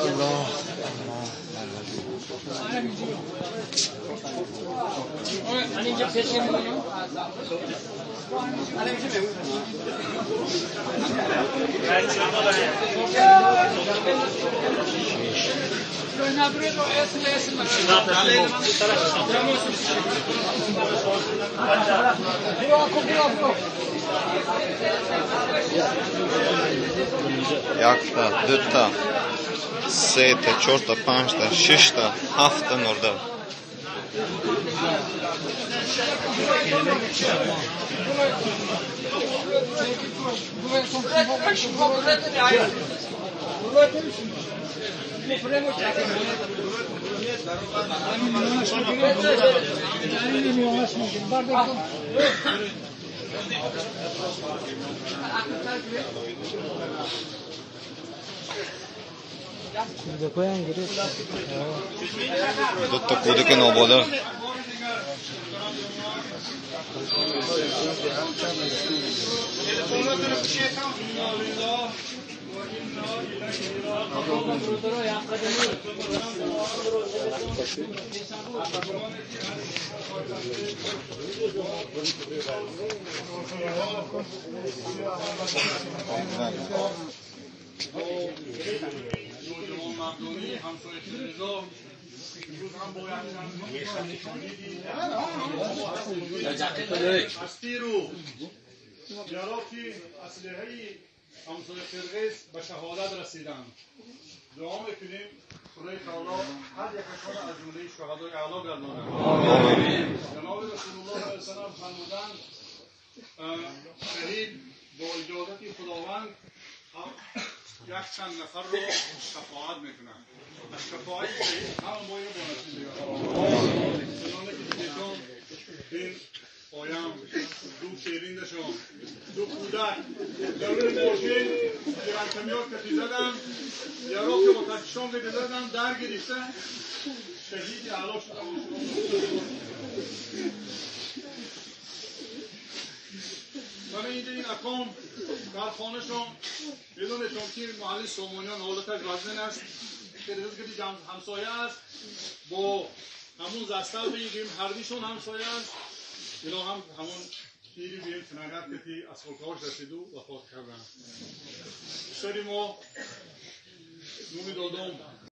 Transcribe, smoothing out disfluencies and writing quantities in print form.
الله. Якта, дута, сета, чорта, панҷта, шишта, ҳафта нурда. Дута кӯдаки ноболиғ یاراکی اسلحه همسایه قرقیز به شهادت رسیدند. دعا میکنیم خدای تعالی هر یکشان از جمله شهدای اعلی گرداند. جناب رسول الله صلی الله علیه و سلم فرمودند شهید با اجازت خداوند یک چند نفر رو شفاعت میکنند. از شفاعت شهید هم باید با نصیب گرداند. چنانکه دیدیتون این پایم دو شیرینشون دو کودک در روی ماشین گرانکمیات کتی زدن یارو که با تکشان بده زدن در گرفته شهید اعلی شدن. من اینجا این اکام در خانهشون میدونشون که محلی سومانیان حالتش وزن است که همسایه است با همون زسته بگیم هربیشون همسایه است. اینا هم همون تیری بیم تنگت کتی از خلقهاش رسید و وفات کردن. سری ما نومی دادم